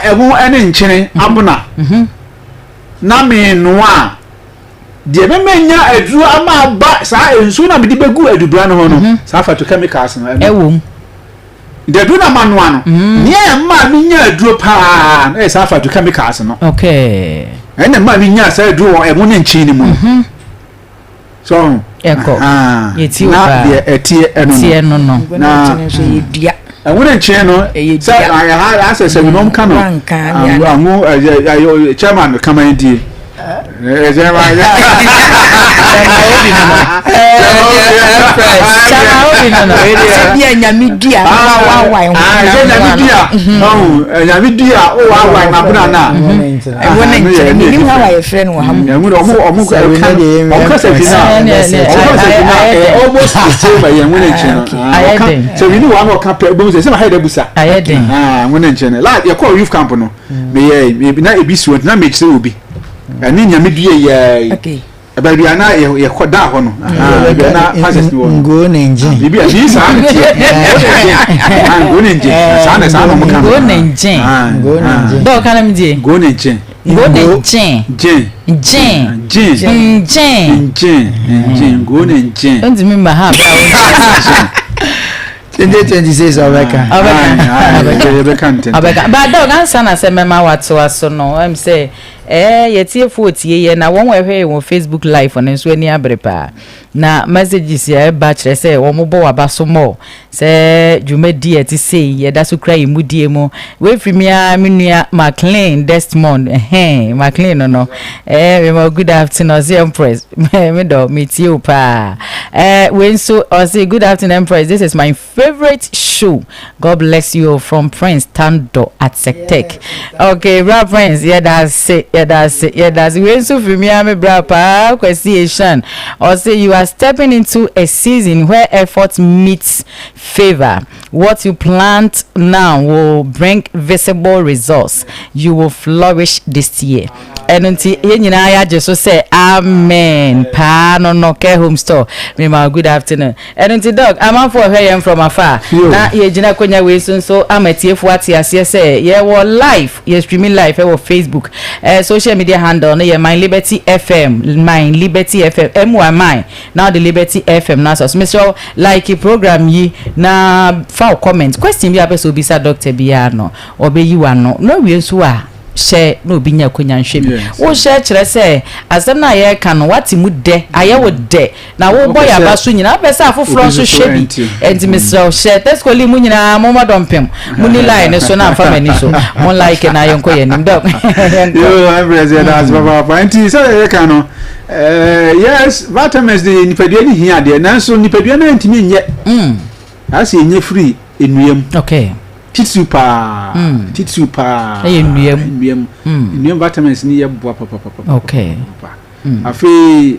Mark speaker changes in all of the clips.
Speaker 1: Ɛmo ne nkyene abona na menoa a, deɛ mɛma nya aduro ama aba saa nsuo na mede bɛgu adubra no ho no, saa phytochemicals no ɛno
Speaker 2: ɛwɔ mu.
Speaker 1: Nti aduro na manoa no, nea ɛma menya aduro paa no ɛyɛ saa phytochemicals no. Ɛna ɛma menya saa aduro wɔ ɛmo ne nkyene no mu no. So
Speaker 2: ɛkɔ yɛtie
Speaker 1: na deɛ ɛteɛ ɛno no
Speaker 2: teɛ no no
Speaker 1: na ɛwo ne nkyɛn no sɛ ɛha asɛ sɛ winom ka no ango ɛyɛ chairman kama yi die chairman
Speaker 3: Nyame dua wawae ho
Speaker 1: nyame dua nyame dua wawae na bena na
Speaker 3: ɛwɔ ne nkyɛn menim how a yɛfrɛ no wɔ ha mu.
Speaker 1: Ɛmu na ɔmo ɔmo ɛka ɔmo kasa fi na ɔmo kasa fi na ɛyɛ almost the same ɛyɛ ɛmu ne nkyɛn no ɔka sɛ wini wɔ ano ɔka pɛ ebi sɛ sɛ ma ha yɛ dɛ busa
Speaker 2: ayɛ den
Speaker 1: ɛmu ne nkyɛn no la yɛkɔ youth camp no meyɛ na ebi si wɔn na mekyerɛ obi ɛne nyame dua yɛ baabi a na yɛkɔ daa hɔ no baabi a na pastors ni wɔ no
Speaker 4: ngoo ne ngye
Speaker 1: biribi a biribi saa ne teɛ ngoo ne ngye saa na saa na ɔmo ka no
Speaker 2: ngoo ne ngye
Speaker 4: ngoo ne ngye
Speaker 2: dɔw ka na mi die
Speaker 1: ngoo ne ngye
Speaker 2: ngoo ne ngye
Speaker 1: ngye
Speaker 2: ngye
Speaker 1: ngye
Speaker 2: ngye
Speaker 1: ngye ngye ngoo ne ngye
Speaker 2: ntumi mma ha abira wo
Speaker 4: 2026 ɔbɛka.
Speaker 2: Ɔbɛka.
Speaker 1: Yɛbɛka ntɛm.
Speaker 2: Ɔbɛka ba dɔg ansa na sɛ mɛma watoa so no ɛm sɛ ɛɛ yɛtiefoɔ tie yɛ na wɔn a ɛhwɛ yɛn wɔ Facebook live no nso ani abere paa na messages yɛ ɛba kyerɛ sɛ wɔn bɔ waba so mɔ sɛ dwumadi a ɛte sei yɛda so kura yɛn mu die mu wefiri mi a me nua Maclean Desmond, ɛhɛn Maclean no mema good afternoon. Ɔse, "Empress, me dɔ, me tie o paa." Wei nso ɔse, "Good afternoon, Empress, this is my favorite show. God bless you," from Prince Tando at Sectec. Okay, bra Prince, yɛda ase, yɛda ase, yɛda ase. Wei nso firi mi a me bra paa Kwasi Eshan. Ɔse, "You are stepping into a season where effort meets favor. What you plant now will bring visible results. You will flourish this year." Ɛno nti yɛn nyinaa yɛagye so sɛ amen paa no. Care Home Store, mema good afternoon. Ɛno nti dɔg amanfoɔ ɔhwɛ yɛn from afar na yɛgyina akonnwa wei so nso ama tiefoɔ ate aseɛ sɛ yɛwɔ live, yɛ streaming live ɛwɔ Facebook. Social media handle no yɛ My Liberty FM, My Liberty FM, my now the Liberty FM na so mesrɛ like program yi na fa wo comment, question bi a pɛ sɛ obisa doctor biara no, ɔbɛyi w'ano na awie nso a hyɛ na obi nya akonnwa nhwɛ bi. Wohyɛ kyerɛ sɛ asɛm no a yɛreka no wate mu dɛ, ayɛ wo dɛ na wobɔ yɛ aba so nyinaa, wopɛ sɛ afoforɔ nso hwɛ bi. Ɛnti mesrɛ wo hyɛ tɛsikoli mu nyinaa, mommɔ dɔmpem mu ni line ne so na amfa m'ani so mo like na yɛnkɔ yɛn anim, dɔk.
Speaker 1: Yo, Empress, yɛda ase papaapa. Nti sɛ yɛka no, yes, vitamins de nipadua no hia adeɛ, nanso nipadua no ntumi nyɛ asɛ ɛnyɛ firi nnua mu. Titiriw paa, titiriw paa
Speaker 2: ɛyɛ nnua mu.
Speaker 1: Nnua mu, nnua mu vitamins ni yɛ boa papapapa. Afei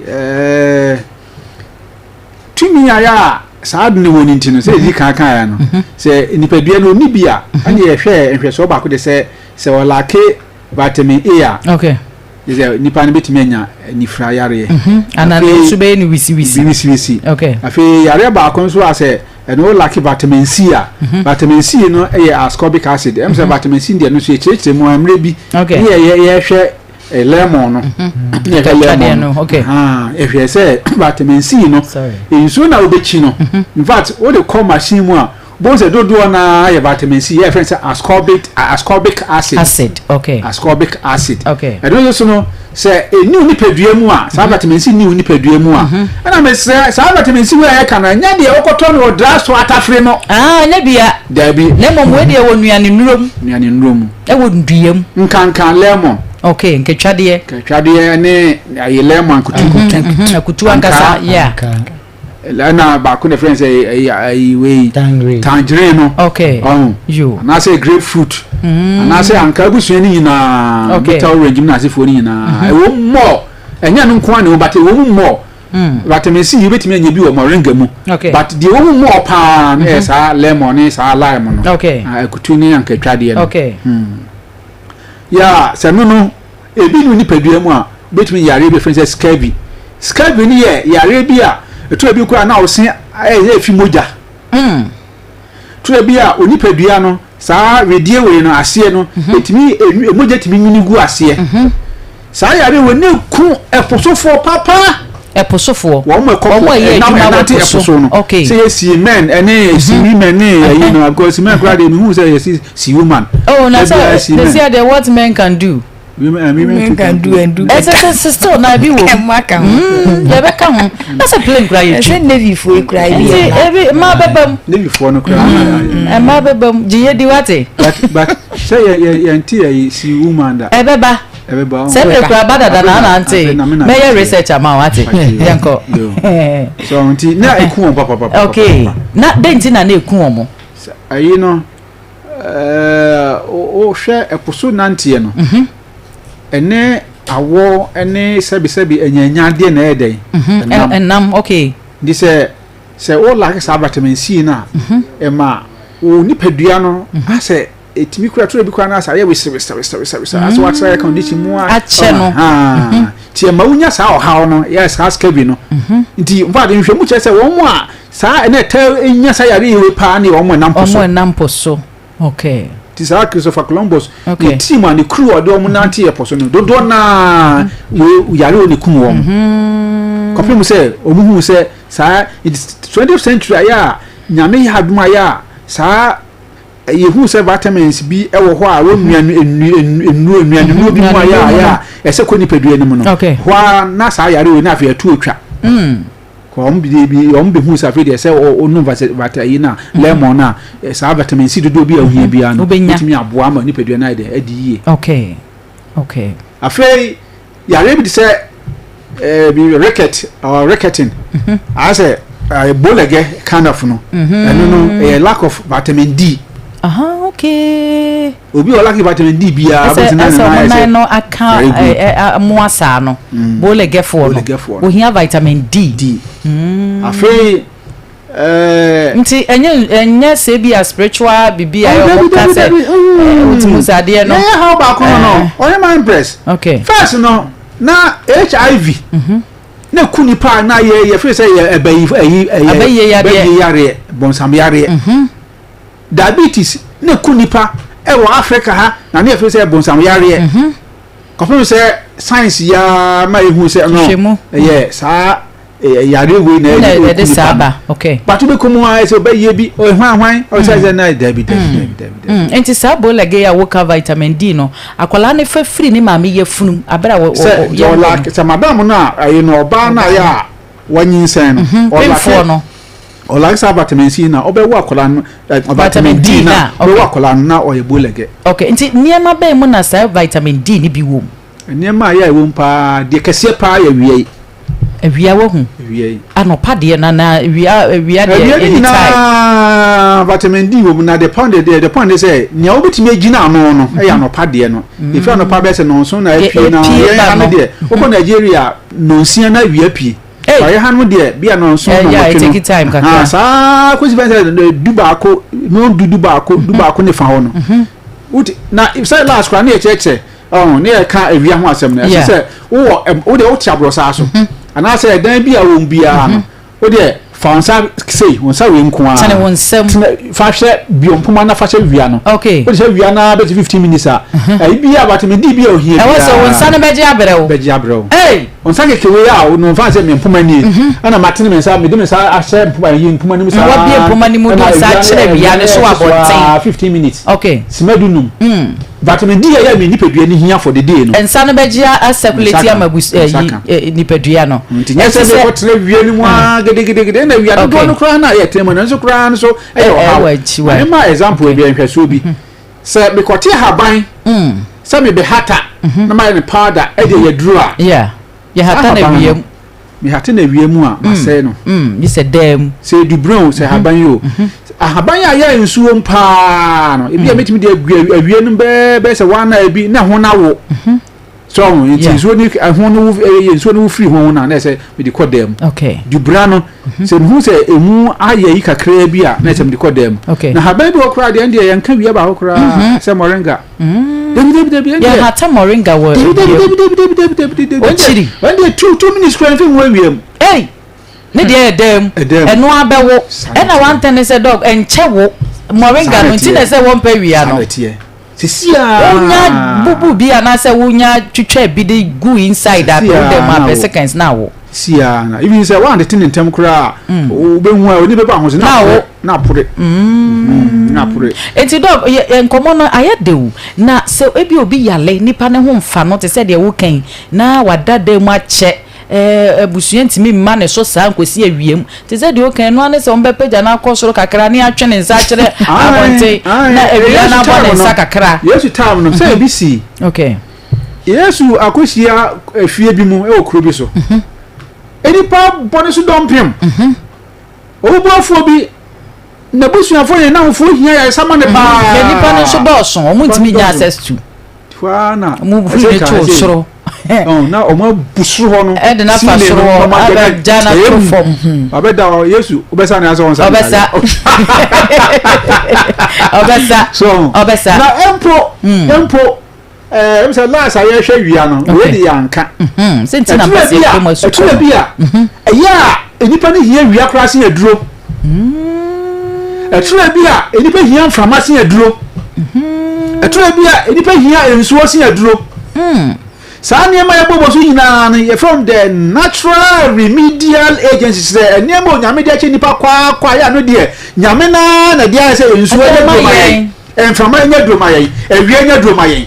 Speaker 1: tumi ayɛ a saa de ne wɔ ne nti no sɛ ɛdi kan kan ya no sɛ nipadua no ɔni bi a, ɛne yɛhwɛ nhwɛsoɔ baako de sɛ ɔlack vitamin A a, sɛ nipa no bɛtumi anya nifira yareɛ.
Speaker 2: Ana nso bɛyɛ no wisiwisi.
Speaker 1: Wisiwisi. Afei yareɛ baako nso a sɛ ɛno lack vitamin C a, vitamin C no yɛ ascorbic acid. Ɛm sɛ vitamin C deɛ no nso yɛkyerɛkyerɛ mu mmerɛ bi ne yɛ yɛhwɛ lemon no, ne yɛhwɛ lemon no, ɛhwɛ sɛ vitamin C no nsuo na wobɛkyi no, in fact wode kɔ machine mu a, bóun sɛ dodoɔ naa yɛ vitamin C, yɛ fɛn sɛ ascorbic acid.
Speaker 2: Acid, okay.
Speaker 1: Ascorbic acid. Ɛno nso no sɛ ɛni wo nipadua mu a, saa vitamin C ni wo nipadua mu a, ɛna mesrɛ saa vitamin C wei a yɛka no, ɛnyɛ deɛ wokɔtɔ no wɔ drug store atafere no.
Speaker 2: Ah, ɛnyɛ bia.
Speaker 1: Dabi.
Speaker 2: Na mmom wei deɛ wɔ nnuane nnuro mu.
Speaker 1: Nnuane nnuro mu.
Speaker 2: Ɛwɔ ndua mu.
Speaker 1: Nkankan lemon.
Speaker 2: Okay, nketwadeɛ.
Speaker 1: Nketwadeɛ ne ayɛ lemon, akutu.
Speaker 2: Akutu ankasa, yeah.
Speaker 1: Ɛna baako na fɛn sɛ ɛyɛ ayi wei.
Speaker 4: Tangerine.
Speaker 1: Tangerine no. Ɔhun
Speaker 2: Yo.
Speaker 1: Anaasɛ grapefruit anaasɛ anka abusua no nyinaa. Bitter orange mu na asefoɔ no nyinaa ɛwɔ mu mɔ. Ɛnyɛ no nko ara na ɛwɔ, but ɛwɔ mu mɔ. Vitamin C yi wobɛtumi anya bi wɔ moringa mu. But deɛ ɛwɔ mu mɔ paa no yɛ saa lemon ne saa lime no. Akutu ne ankatwadeɛ no. Yà sɛ no ebi nu nipadua mu a, wobɛtumi yareɛ bi fɛn sɛ scurvy. Scurvy no yɛ yareɛ bi a ɛtɔ bi koraa na ɔse ɛyɛ efi mogya. Tɔ bi a onipadua no Saa wedeɛ wei no aseɛ no, ɛtumi mogya tumi nwini gu aseɛ. Saa yareɛ wei ne ku ɛposofoɔ papa.
Speaker 2: Ɛposofoɔ.
Speaker 1: Wɔn mu ɛkɔ po ɛnam ɛnante ɛpo so no.
Speaker 2: Okay.
Speaker 1: Sɛ yɛ seamen ɛne seawomen ne ɛyi no because seamen koraa deɛ mehu sɛ yɛ sea woman.
Speaker 2: Oh na sɛ sɛ sɛ deɛ what men can do.
Speaker 1: Women, women
Speaker 3: can do and do
Speaker 2: better. Ɛsɛ sɛ still na ebi wɔ mu.
Speaker 3: Ɛmu aka ho.
Speaker 2: Yɛbɛka ho. Na sɛ plane kura yɛ twi.
Speaker 3: Ɛsɛ navy foɔ yi kura ebi
Speaker 2: yɛ mmaa. Ebi mmaa bɛba mu.
Speaker 1: Navy foɔ no kura.
Speaker 2: Mmaa bɛba mu. Gye yɛ di wate.
Speaker 1: But but sɛ yɛ yɛ yɛn ti yɛ yi si woman da.
Speaker 2: Ɛbɛba.
Speaker 1: Ɛbɛba.
Speaker 2: Sɛ ɛbɛ kura ba dada na ana ante. Mɛyɛ research ama wate. Yɛn kɔ.
Speaker 1: So nti na eku wɔn papapapa.
Speaker 2: Okay. Na den ti na na eku wɔn.
Speaker 1: Ayi no. Wohwɛ ɛpo so nanteɛ no, ɛne awɔ ne sɛbisɛbi anyanyadeɛ na ɛyɛ dɛn?
Speaker 2: Ɛnam. Ɛnam, okay.
Speaker 1: Nti sɛ sɛ wo lack saa vitamin C no a, ɛma wo nipadua no asɛ ɛtumi kura toro bi kura no asɛ ayɛ wesewesewesewese asɛ watra air condition mu a
Speaker 2: akyɛ no.
Speaker 1: Nti ɛma wonya saa ɔhaw no, yɛ saa scurvy no. Nti in fact nhwɛmu kyerɛ sɛ wɔn a Saa ɛna ɛtaa nya saa yare yi paa ne wɔn ɛnam po so.
Speaker 2: Wɔn ɛnam po so. Okay.
Speaker 1: Ti saa Christopher Columbus okay. ne team a ne crew a ɔde wɔn nante yɛ po so no dodoɔ naa wɔ yare wɔ ne kum wɔn. Mm-hmm. Kɔpem sɛ wɔn hu sɛ saa 20th century ayɛ a nyame yɛ adum ayɛ a saa yɛhu sɛ vitamins bi wɔ hɔ a wɔ nnuane nnuro nnuane nnuro bi mu ayɛ a ayɛ a ɛsɛ kɔ nipadua no mu no hɔ a na saa yare wɔ na afei ɛto otwa. Mm. Wɔn de bi wɔn bɛ hu sɛ afei deɛ sɛ ɔnum vata yi na mhm. lemon na eh, saa vitamin C dodoɔ bi a ohia mhm. biara no wotumi aboa ama nipadua no ayɛ dɛ adi yie.
Speaker 2: Okay okay.
Speaker 1: Afei yare bi te sɛ ɛɛ eh, bi ricket or ricketing mhm. ayɛ sɛ ɛɛ bolɛgɛ kind of no ɛno no ɛyɛ lack of vitamin D.
Speaker 2: Aha okay.
Speaker 1: Obi a ɔlaki vitamin D biara
Speaker 2: ɛsɛ ɛsɛ ɔmo nan no aka ɛ mmoa saa no mm. bolegɛfoɔ no ohia vitamin D.
Speaker 1: D mm. afei ɛɛ.
Speaker 2: nti ɛnyɛ ɛnyɛ sɛ bi a spiritual bibi a ɔmo ka sɛ otumi sɛ adeɛ no.
Speaker 1: Yɛyɛ ha baako no no ɔyɛ man press.
Speaker 2: Okay.
Speaker 1: First no na HIV. Mm-hmm. na ku nipa na yɛ yɛ firi sɛ yɛ ɛbɛyi ɛyi ɛyɛ ɛbɛyi yareɛ bɔnsam yareɛ. Mm-hmm. Diabetes na ɛku nnipa wɔ Africa ha na ne yɛfiri sɛ bonsam yareɛ. Mhm. Kɔpem sɛ science yi ara ma yɛhu sɛ no ɛyɛ saa yareɛ wei na ɛde ɛku nipa no.
Speaker 2: Okay.
Speaker 1: But wobɛkɔ mu a sɛ ɔbɛyɛ bi ɔhwan hwan ɔsɛ sɛ na dabi dabi mm. dabi dabi.
Speaker 2: Mm. Nti saa bolege a woka vitamin D no akwadaa no fa firi ne maame yafunu abere a wɔ
Speaker 1: wɔ yɛ sɛ madam no a ɛyɛ no ɔbaa no a yɛ a wanyinsɛn no.
Speaker 2: Mhm. Pemfoɔ no.
Speaker 1: Ɔlike saa vitamin C na ɔbɛwo akwadaa no eh, vitamin D na ɔbɛwo akwadaa no na ɔyɛ bolɛgɛ.
Speaker 2: Okay, nti nneɛma bɛn mu na saa vitamin D no bi wɔ mu?
Speaker 1: Nneɛma a ɛyɛ a ɛwɔ mu paa, deɛ kɛseɛ paa yɛ awia yi.
Speaker 2: Awia wahu.
Speaker 1: Awia yi.
Speaker 2: Anɔpa deɛ na na awia awia deɛ
Speaker 1: Awia no
Speaker 2: anytime.
Speaker 1: nyinaa vitamin D wɔ mu na the point deɛ the point ne sɛ nea wobɛtumi agyina ano no ɛyɛ anɔpa deɛ no. Ɛfiri anɔpa bɛyɛ sɛ nnɔnson na
Speaker 2: Deɛ
Speaker 1: apue na
Speaker 2: ɛpue
Speaker 1: yɛn
Speaker 2: ba
Speaker 1: ha no
Speaker 2: no.
Speaker 1: deɛ wokɔ Nigeria nnɔnsia na awia pue.
Speaker 2: Hey!
Speaker 1: Ɔyɛ ha no deɛ bi a nɔnson
Speaker 2: Eh, yeah,
Speaker 1: nɔnwɔtwe
Speaker 2: it
Speaker 1: no
Speaker 2: take time kakra.
Speaker 1: Ah, saa kɔsi fɛn sɛ du baako nɔndu du baako du mhm. baako ne fa hɔ no mhm. wote na sɛ last koraa ne yɛ kyerɛkyerɛ ɔho ne yɛ ka awia ho asɛm no ɛsɛ sɛ wowɔ wo deɛ wote aborɔsaa so mhm. anaasɛ ɛdan bi a wɔm biara no wo deɛ fa wo nsa sei wo nsa wei nko ara
Speaker 2: tene wo nsam
Speaker 1: fa hwɛ bio mpoma na fa hyɛ wia no
Speaker 2: okay
Speaker 1: wode hyɛ wia na bɛte 15 minutes a ɛyi bi a vitamin D bi a ohia
Speaker 2: ɛwɔ sɛ wo nsa no bɛgye abrɛ wo
Speaker 1: bɛgye abrɛ wo
Speaker 2: hey
Speaker 1: Nsa kɛkɛ wei a no nfa sɛ me mpoma nie mhm. ɛna matene me nsa mede me nsa ahyɛ mpoma yi mpoma no mu saa
Speaker 2: wabie mpoma no mu de nsa akyerɛ wia no so abɔnten
Speaker 1: 15 minutes
Speaker 2: okay
Speaker 1: sima du num mm. vitamin D yɛ me nipadua ni hia for the day no
Speaker 2: nsa no bɛgye asɛkulati ama eh, nipadua no
Speaker 1: nti nyɛ sɛ mekɔtena wia no mu a mm. gedegedegede ɛna wia dodoɔ no koraa no a yɛtena mu no nso koraa no so ɛyɛ ɔhaw mema example bi nhwɛsoɔ bi mhm. Sɛ mekɔte ahaban sɛ mebɛhata na mayɛ no powder de ayɛ aduro a,
Speaker 2: Yeah.
Speaker 1: saa
Speaker 2: Yɛhata no
Speaker 1: ahaban
Speaker 2: awia
Speaker 1: no,
Speaker 2: mu.
Speaker 1: mehata no awia mu a, masɛe no.
Speaker 2: Mm, gye sɛ daa mu.
Speaker 1: Sɛ edubrɛ o, sɛ ahaban yi o, ahaban a yɛ nsuo mu paa no, ebi a mɛtumi de agu awia no bɛɛ bɛyɛ sɛ one hour bi na ɛho no awo. So ɔho nti nsuo no ɛho no ɛyɛ nsuo no firi ho na na ɛsɛ mede kɔ dan mu.
Speaker 2: Okay.
Speaker 1: Dubra no mhm. sɛ mehu sɛ emu ayɛ yi kakraa bi a na ɛsɛ mede kɔ dan mu.
Speaker 2: Okay.
Speaker 1: Na haban bi wɔ koraa deɛ ɛndeɛ yɛnka wia baako koraa mhm. sɛ moringa.
Speaker 2: Mm.
Speaker 1: Dabi dabi dabi ɛndeɛ.
Speaker 2: Yɛhata moringa wɔ
Speaker 1: dabi dabi dabi dabi dabi dabi dabi dabi.
Speaker 2: Okyiri.
Speaker 1: Ɛndeɛ 2 minutes koraa nfi mu awia mu.
Speaker 2: Ei. Ne deɛ yɛ dan mu. Ɛno abɛwo. Ɛna wantɛn ne sɛ dɔg ɛnkyɛ wo. Moringa no nti na ɛsɛ wɔmpɛ wia no.
Speaker 1: Sisi a.
Speaker 2: Wonya bubu bi anaasɛ wonya twitwa bi de gu inside a pɛ wodɛ mu a pɛ seconds na awo.
Speaker 1: Sisi a na even sɛ woantete ne ntɛm koraa a mm. wobɛhu a oni bɛba ho so na awo na apore. Mm. Na apore.
Speaker 2: Enti dɔk yɛ nkɔmmɔ no ayɛ dew na sɛ ebi obi yale nipa ne ho mfa no te sɛ deɛ woka yi na wada dan mu akyɛ Ɛɛ, abusua ntumi mma ne so saa nkosi awia mu. Te sɛ deɛ ɔka ɛno ara ne sɛ wɔbɛpagya no akɔ soro kakra ne atwe ne nsa akyerɛ abɔnten na awia no abɔ ne nsa kakra.
Speaker 1: Yesu time no, sɛ ebi si.
Speaker 2: Okay.
Speaker 1: Yesu akɔhyia efie bi mu wɔ kuro bi so. Nnipa bɔ ne so dɔmpem. Obubuafoɔ bi, n'abusuafoɔ ne n'ahofoɔ hia ayaresa ma ne paa.
Speaker 2: Na nnipa no nso dɔɔso, wɔn ntumi nya access to.
Speaker 1: Hɔ ara na
Speaker 2: wɔn huri ne to soro.
Speaker 1: Na wɔn abu soro hɔ no.
Speaker 2: Ɛde na fa soro hɔ abɛgya na to fam.
Speaker 1: Abɛda hɔ Yesu wobɛsa ne asɛ wɔn nsa.
Speaker 2: Ɔbɛsa. Ɔbɛsa.
Speaker 1: So
Speaker 2: ɔbɛsa.
Speaker 1: Na mpo mpo ɛɛ m sɛ last a yɛhwɛ wia no wei de yɛanka.
Speaker 2: Sɛ nti na mpɛ sɛ yɛkɔ mu asukɔ.
Speaker 1: Ɛtwerɛ bi a ɛyɛ a nnipa no hia wia koraa sen aduro. Ɛtwerɛ bi a nnipa hia mframa sen aduro. Ɛtwerɛ bi a nnipa hia nsuo sen aduro. Saa nneɛma a yɛbɔbɔ so nyinaa no, yɛfrɛ wɔn the natural remedial agencies, sɛ nneɛma a Onyame de akyɛ nnipa kwaakwa yɛ ano deɛ, Nyame no ara na ɛde ayɛ sɛ nsuo nyɛ duro ma yɛn, mframa nyɛ duro ma yɛn, awia nyɛ duro ma yɛn.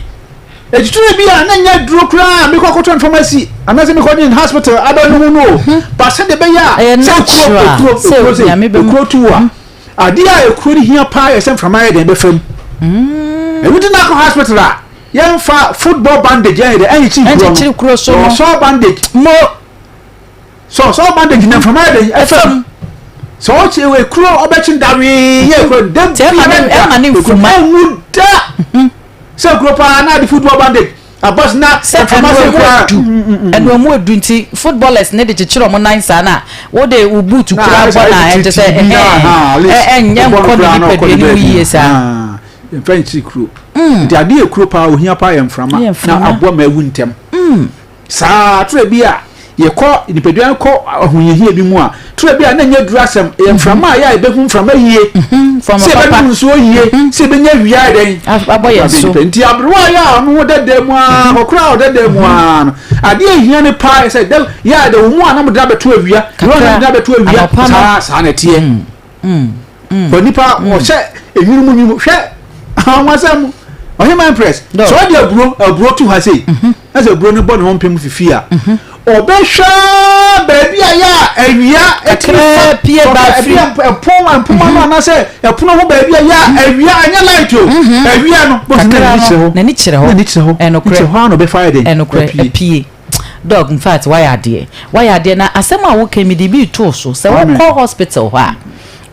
Speaker 1: Ɛtitire bi a na nyɛ aduro koraa a mekɔ akɔtɔ no pharmacy anaasɛ mekɔ ne hospital abɛnom no o, mhm. ba sɛdeɛ ɛbɛyɛ a sɛ ekuro ekuro ekuro sɛ ekuro tu a adeɛ a ekuro no hia paa yɛ sɛ mframa yɛ dɛn bɛfam. Mm. Ɛno ti na akɔ hospital a yɛmfa football bandage yɛn dɛ ɛnkyekye
Speaker 2: kuro no,
Speaker 1: sɔɔ bandage
Speaker 2: mo
Speaker 1: sɔ sɔ bandage na mframa yɛ dɛn ɛfam sɛ ɔkye ekuro ɔbɛkye dawee yɛ ekuro dɛm
Speaker 2: biara da
Speaker 1: ekuro ɛnwu da. Mhm. Sɛ kuro paa na ade football bandage abɔ so na mframa sɛ kura.
Speaker 2: Ɛnu ɛmu edu nti footballers ne de kyekyere wɔn nan saa na wode wo boot kura bɔ na ɛnkyɛ sɛ ɛnyɛ nkɔ ne nipadua ne mu yie saa.
Speaker 1: Mfa nkyiri kuro. Nti adeɛ yɛ kuro paa ohia paa yɛ mframa na aboa ma awu ntɛm. Saa ara, twerɛ bi a yɛkɔ nipadua no kɔ ahohiahia bi mu a, twerɛ bi a na nyɛ duru asɛm, ɛyɛ mframa a yɛ a yɛbɛhu mframa yie, mhm, sɛ yɛbɛnom nsuo yie, mhm. sɛ yɛbɛnya wia ayɛ dɛn
Speaker 2: abɔ yɛn so.
Speaker 1: Nti aberewa a yɛ a ɔno ho dada mu ara, mhm. ɔkora a ɔdada mu ara no, adeɛ a ehia no paa sɛ dɛ yɛ a dɛ wɔn mu a na mo de abɛto awia, wɔn a na mo de abɛto awia, saa saa na ɛteɛ. Onipa ɔhyɛ enwunu mu nwunu hwɛ anwasɛm ɔhema empress sɛ ɔde aburo aburo to ha sei mhm. na sɛ aburo no bɔ ne ho mpem fifi a mhm. ɔbɛhwɛ baabi a yɛ a awia ɛtumi fa
Speaker 2: pie ba firi
Speaker 1: ɛpon mpoma no mhm. anaasɛ ɛpono ho baabi a yɛ a awia ɛnyɛ light o awia no bɔsi na n'ani kyerɛ hɔ
Speaker 2: n'ani kyerɛ hɔ
Speaker 1: n'ani kyerɛ hɔ
Speaker 2: ɛnokorɛ
Speaker 1: kyerɛ hɔ a na ɔbɛfa yɛ den
Speaker 2: ɛnokorɛ apie Dog infact wayɛ adeɛ wayɛ adeɛ na asɛm a woka yi mede bi retoo so sɛ wokɔ hospital hɔ a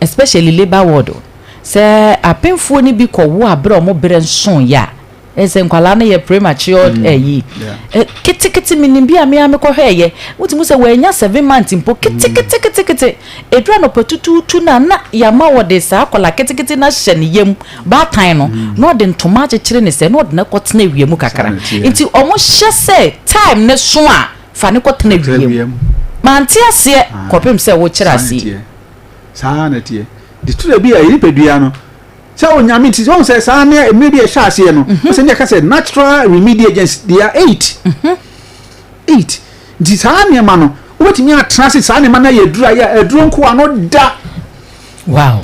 Speaker 2: especially labour ward sɛ apemfoɔ no bi kɔ wo a berɛ a wɔn berɛ nsoeɛ a ɛyɛ sɛ nkwadaa no yɛ premature ɛyi ketekete menim bi a me ara mekɔhwɛɛyɛ wotumi sɛ wɔanya 7 months mpo keteketekete ɛduru anɔpa tutuutu no a na yɛama wɔde saa akwadaa ketekete no ahyɛ ne yam baatan no na ɔde ntoma akyekyere ne sɛ na ɔde no kɔtena awia mu kakra nti ɔmo hyɛ sɛ time ne so a fa ne kɔtena awia mu mante aseɛ kɔpem sɛ wokyerɛ aseɛ.
Speaker 1: Saa na ɛteɛ de tura bi a yɛ nipadua no sɛ onyame nti sɛ ɔhu sɛ saa ne mmerɛ bi a ɛhyɛ aseɛ no mhm. sɛ ne yɛka sɛ natural remedy agents they are 8 mhm. 8 nti saa nneɛma no wobɛtumi atena ase saa nneɛma no ayɛ aduro ayɛ aduro nkoa no da
Speaker 2: wow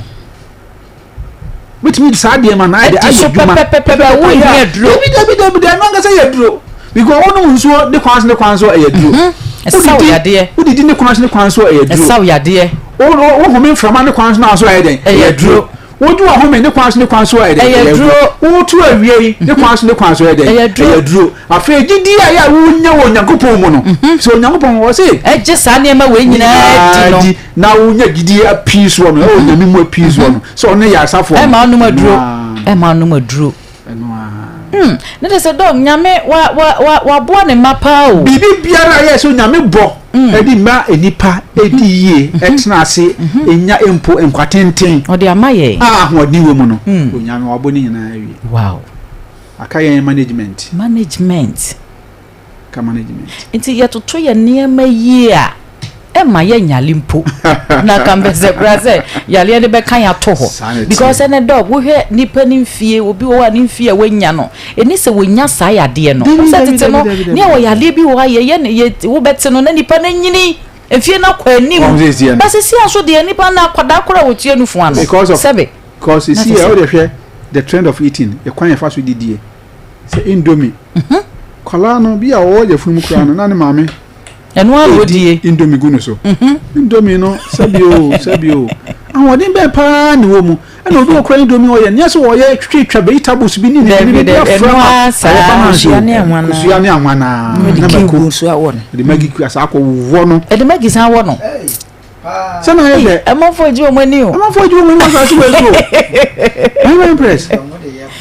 Speaker 1: wobɛtumi de saa nneɛma no ayɛ
Speaker 2: ayɛ adwuma pɛpɛpɛpɛ wohia aduro
Speaker 1: dabi dabi dabi dabi ɛno ankasa yɛ aduro because wonom nsuo ne kwan so ne kwan so ɛyɛ aduro
Speaker 2: mhm. ɛsaw yadeɛ
Speaker 1: wodidi ne kwan so ne kwan so ɛyɛ aduro
Speaker 2: ɛsaw yadeɛ
Speaker 1: wohome mframa ne kwan so na so ɛyɛ dɛn
Speaker 2: ɛyɛ aduro
Speaker 1: wogye wahome ne kwan so ne kwan so ɛyɛ dɛn
Speaker 2: ɛyɛ aduro
Speaker 1: wotu awie yi ne kwan so ne kwan so ɛyɛ dɛn
Speaker 2: ɛyɛ
Speaker 1: aduro afei gyidi a yɛ a wonya wɔ Onyankopɔn mu no mhm. sɛ Onyankopɔn wɔ se
Speaker 2: ɛgye saa nneɛma wei nyinaa di no
Speaker 1: na wonya gyidi apii soɔ no ɛwɔ Nyame mu apii soɔ no sɛ ɔno yɛ asafoɔ
Speaker 2: ɛma wonom aduro ɛma wonom aduro Hmm, ne de sɛ dɔg Nyame wa wa wa waboa ne mma paa o.
Speaker 1: Biribi biara a yɛ sɛ Onyame bɔ ɛde ma nnipa ɛdi yie ɛtena ase ɛnya mpo nkwa tenten
Speaker 2: ɔde ama yɛn
Speaker 1: a ahoɔden wɔ mu no Onyame wabɔ ne nyinaa awie.
Speaker 2: Wow.
Speaker 1: Aka yɛn management.
Speaker 2: Management.
Speaker 1: Ka management.
Speaker 2: Nti yɛtoto yɛn nneɛma yie a. Ɛmma yɛnyale mpo. Na ka mpɛ sɛ koraa sɛ yareɛ no bɛka yɛn ato hɔ. Because ɛnɛ dɔk, wohwɛ nipa no mfie, obi wɔ hɔ a ne mfie a wanya no, ɛni sɛ wɔnya saa yadeɛ no. Wohu sɛ tete no, ne ɛwɔ yadeɛ bi wɔ hɔ a yɛyɛ no, yɛ, wobɛte no na nipa no anyini, mfie no akɔ anim. But seesei nso deɛ nipa no akwadaa koraa a wɔtua nufu ano. Sɛbe.
Speaker 1: Because seesei a wode hwɛ the trend of eating, ɛkwan yɛfa so didie, sɛ indomie, kwadaa no bi a ɔwɔ yafunu mu koraa no na ne maame
Speaker 2: Ɛno ara na
Speaker 1: ɔdie. Indomie gu no so. Indomie no sɛbi o sɛbi o ahoɔden bɛn paa na ɛwɔ mu ɛna obi wɔ kora indomie ɔyɛ nyɛ sɛ ɔyɛ twitwa vegetables bi ne ne ne bi afra ma ayɛ balance o kosua ne anwa naa na mako ɛde magi asa akɔ wɔ no
Speaker 2: ɛde magi san wɔ no
Speaker 1: sɛ na ayɛ dɛ
Speaker 2: amanfoɔ gye wɔn ani o
Speaker 1: amanfoɔ gye wɔn ani wɔ asase wɔ so ɛyɛ impress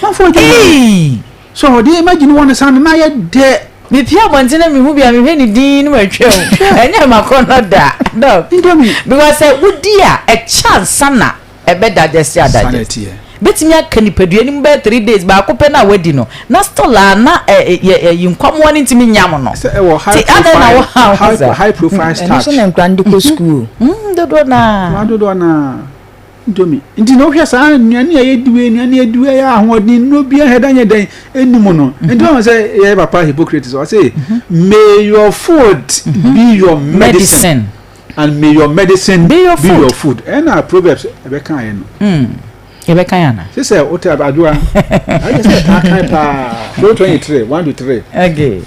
Speaker 1: amanfoɔ gye wɔn ani. So ɔde imagine wɔ ne sa no na ayɛ dɛ.
Speaker 2: Mepie abɔnten na mehu bi a mehwɛ ne din na matwa mu. Ɛnyɛ m'akɔnnɔ da. Dɔk.
Speaker 1: Indomie.
Speaker 2: Because sɛ wodi a ɛkyɛ ansa na ɛbɛ digest a digest. Bɛtumi aka nipadua no mu bɛyɛ 3 days baako pɛ no a wadi no na still a na ɛyi nkwamoa no ntumi nyam no.
Speaker 1: Sɛ ɛwɔ high profile high profile starch.
Speaker 3: Ɛno nso na nkura no de kɔ sukuu.
Speaker 2: Dodoɔ naa.
Speaker 1: Dodoɔ naa. Ntomi. Nti na wohwɛ saa nnuane a yɛdi wei, nnuane a yɛdi wei a ahoɔden nnuro biara hɛ da nyɛ dɛn ɛnni mu no. Nti wɔn sɛ yɛ papa Hippocrates ɔse may your food be your medicine and may your medicine be your food. Ɛna Proverbs ɛbɛka yɛ no.
Speaker 2: Yɛbɛka yɛ ana?
Speaker 1: Sɛ sɛ wote adwoa ayɛ sɛ ɛtaa kan paa. Proverbs 23 1 to 3.
Speaker 2: Okay.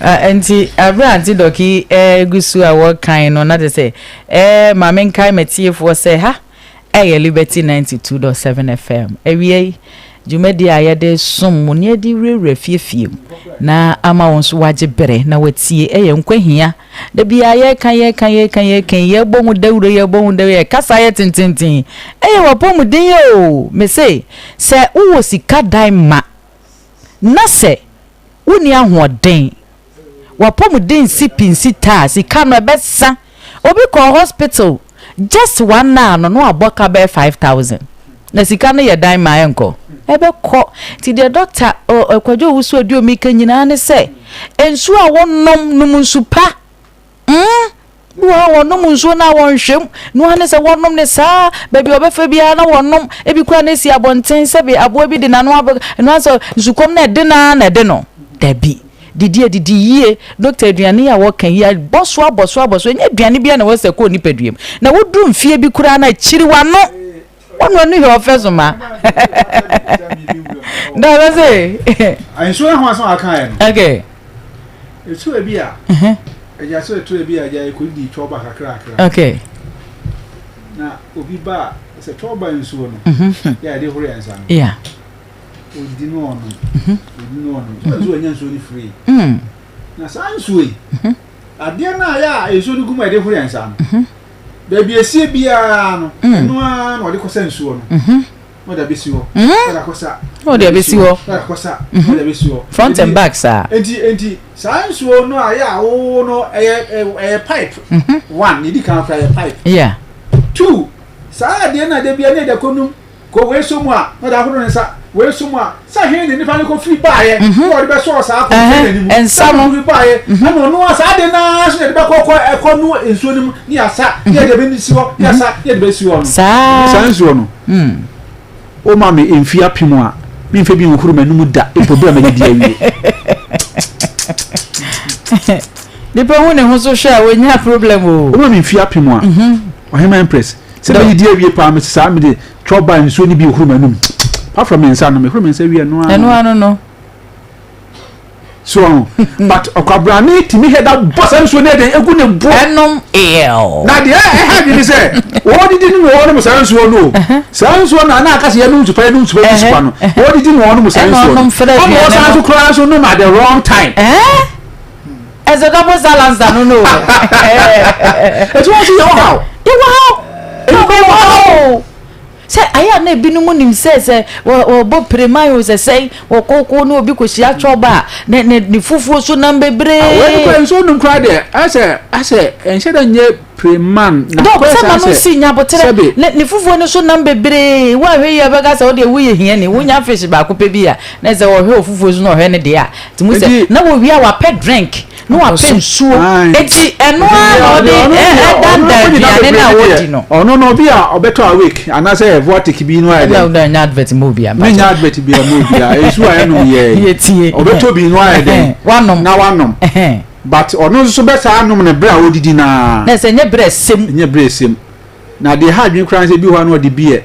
Speaker 2: Nti abere a Auntie Dɔki gu so a wɔkan no na te sɛ Eh, ma menkae m'atiefoɔ sɛ ha ɛyɛ Liberty 92.7 FM. Awia yi, dwumadie a yɛde som mo ne yɛde wurawura fiefie mu na ama wo nso wagye bere na watie ɛyɛ nkwahia. Da biara yɛka yɛka yɛka yɛka yi, yɛbɔ ho dawuro yɛbɔ ho dawuro yɛkasa yɛ tententen. Ɛyɛ w'apɔmuden o, mese sɛ wowɔ sika dan ma na sɛ wonni ahoɔden W'apɔmuden nsi pi nsi ta a, sika no ɛbɛsa. Obi kɔɔ hospital just one hour no na wabɔ ka bɛyɛ 5000. Na sika no yɛ dan ma ɛnkɔ? Ɛbɛkɔ. Nti deɛ doctor Kwadwo Owusu Aduomi ka nyinaa ne sɛ, nsuo a wonom, nom nsu pa. Mm, bi wɔ hɔ a wɔnom nsuo no a wɔnhwɛ mu. No ara ne sɛ wɔnom ne saa, baabi a wɔbɛfa biara na wɔnom. Ebi koraa na esi abɔnten sɛbe aboa bi de n'ano abɛ, ɛno ara sɛ nsukɔm no ɛde no ara na ɛde no. Dabi. Didi a didi yie. Dɔkta aduane yi a wɔka yi, abɔ so abɔ so abɔ so, ɛnyɛ aduane biara na ɛwɔ sɛ ɛkɔ nipadua mu. Na woduru mfeɛ bi koraa no a, kyiri w'ano. Wɔn ano hwɛ ɔfɛ so ma. Dada se.
Speaker 1: Nsuo ho asɛm a aka yɛ no.
Speaker 2: Okay.
Speaker 1: Etu ebi a. Ɛgya so etu ebi a ɛgya ekodi twɔba kakra kakra.
Speaker 2: Okay.
Speaker 1: Na obi ba sɛ twɔba nsuo no. Yɛ a yɛde horo yɛn nsa no.
Speaker 2: Yeah.
Speaker 1: Odi no ɔno. Odi no ɔno. So nsuo nya nsuo no free. Na saa nsuo yi. Adeɛ no a yɛ a nsuo no gu mu a yɛde horo yɛn nsa no. Baabi esie biara no, ɛno ara na ɔde kɔsa nsuo no. Na ɔde abɛsi hɔ. Na ɔde akɔsa.
Speaker 2: Na ɔde abɛsi hɔ.
Speaker 1: Na ɔde akɔsa. Na ɔde abɛsi hɔ.
Speaker 2: Front and back saa.
Speaker 1: Enti enti saa nsuo no a yɛ a wo no ɛyɛ ɛyɛ pipe. One, ne di kan koraa ɛyɛ pipe.
Speaker 2: Yeah.
Speaker 1: Two, saa adeɛ no a da biara ne yɛde akɔ num. Kɔ wei so mu a, na ɔde ahohoro ne nsa, wei so mu a, sɛ he ne nipa no kɔfiri baeɛ, na ɔde bɛsɔɔ saa container no mu,
Speaker 2: nsa no.
Speaker 1: Sɛ ɔfiri baeɛ, ɛna ɔno a saa ade no ara so na yɛde bɛkɔ kɔ ɛkɔ no nsuo no mu, ne yɛasa, ne yɛde bɛsi hɔ, ne yɛasa, ne yɛde bɛsi hɔ no.
Speaker 2: Saa.
Speaker 1: Saa nsuo no, woma me mfeɛ apem a, memfa bi nhohoro m'anum da, mpo berɛ a madidi awie.
Speaker 2: Nipa hu ne ho so hwɛ a, ɔnya problem o.
Speaker 1: Woma me mfeɛ apem a, Ɔhemmaa Empress, Sɛ mɛdidi awie paa mese saa mede trɔ ba nsuo no bi horo m'anum apart from me nsa no mehoro me nsa wie ɛno
Speaker 2: ano ɛno ano no
Speaker 1: so ɔho but ɔkwabrane tumi hɛ da bɔ saa nsuo no ɛdɛn egu ne bo
Speaker 2: ɛnom ew
Speaker 1: na deɛ ɛha dwene sɛ wɔdidi no na wɔnom saa nsuo no o saa nsuo no ana aka sɛ yɛnom nsupa yɛnom nsupa yɛnom nsupa no wɔdidi na wɔnom saa nsuo no ɛna wɔsan so koraa nso nom at the wrong time.
Speaker 2: Ɛsɛ double silencer no no.
Speaker 1: Ɛti wɔn si yɛ wɔ ha o.
Speaker 2: Yɛ wɔ ha o.
Speaker 1: Ebi wɔ ha o.
Speaker 2: Sɛ ayɛ a na ebinom nim sɛ sɛ wɔbɔ pireman o sɛ sɛn wɔkɔkɔ ne obi kɔhyia twɔba a ne ne ne fufuo so nam bebree.
Speaker 1: Wɔn kura nsuo num kura deɛ asɛ asɛ nhyɛ dɛ nyɛ pireman.
Speaker 2: Dɔk sɛ ma no si nyaboterɛ ne ne fufuo no so nam bebree wo ahwɛ yi a bɛka sɛ wodeɛ woyɛ hiani wonya fish baako pɛ bi a na sɛ wɔhwɛ ofufuo so na ɔhwɛ ne deɛ a Nti mu sɛ na wɔwie a wapɛ drink. Na wapɛ nsuo. Eti ɛno ara na ɔde ɛdanda aduane no a wɔdi no.
Speaker 1: Ɔno no obi a ɔbɛtɔ awake anaasɛ vortic bi no ayɛ dɛ.
Speaker 2: Ɛna ɔnyɛ advert ma obi a.
Speaker 1: Menyɛ advert bi ma obi a nsuo a ɛnom yɛ.
Speaker 2: Yɛtie.
Speaker 1: Ɔbɛtɔ bi no ayɛ dɛ.
Speaker 2: Wanom.
Speaker 1: Na wanom. But ɔno nso bɛsaa anom no berɛ a ɔdidi no ara.
Speaker 2: Na ɛsɛ nyɛ berɛ ɛsɛm.
Speaker 1: Nyɛ berɛ ɛsɛm. Na deɛ ɛha adwene koraa ne sɛ ebi wɔ hɔ a na ɔde beer